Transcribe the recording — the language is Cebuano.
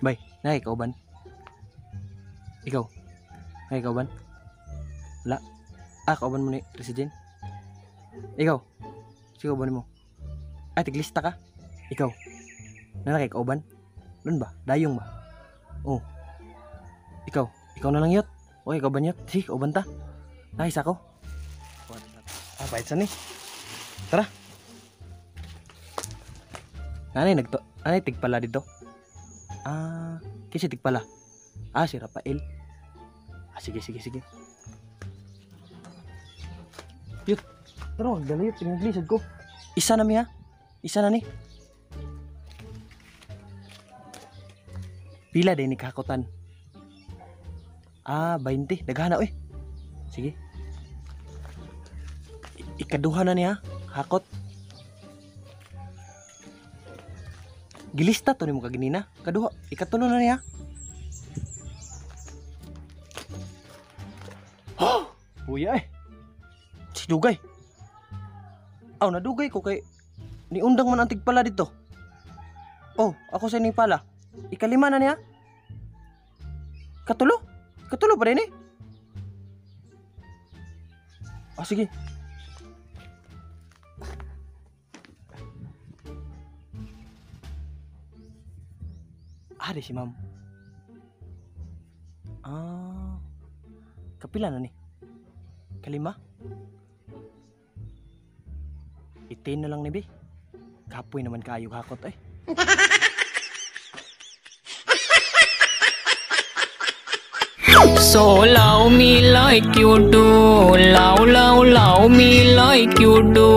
Bay, naa kauban? Ikaw? Naa kauban? Wala. Ah, kauban mo ni Resident? Ikaw? Sige, kauban mo. Ay, tiglista ka? Ikaw? Naa kay kauban? Lun ba? Dayong ba? Oh. Ikaw? Ikaw na lang yot? Okay, kauban yot? Sige, kauban ta. Nice ako. Ah, pahit ni. Tara. Anay nagto, anay tigpala dito. Ah, kasi tigpala. Ah, si Rafael. Ah, sige, sige, sige. Yut. Tara, dali yut, tingnan ko. Isa na miya. Isa na ni. Pila din ni kahakutan? Ah, 20. Daghana oy. Sige. Ikaduha na niya, hakot. Gilista to nimo kaginina. Kaduha, ikatulo na niya. Oh! Huya eh. Si dugay. Aw, nadugay ko kay niundang man ang tigpala dito. Oh, ako sa ining pala. Ikalima na niya. Katulo? Katulo pa rin eh. Ah, sige. Ah, di si ma'am. Ah, kapila na ni? Kalima? Itin na lang ni bi. Kapoy naman kaayo hakot eh. So love me like you do, love, love, love me like you do.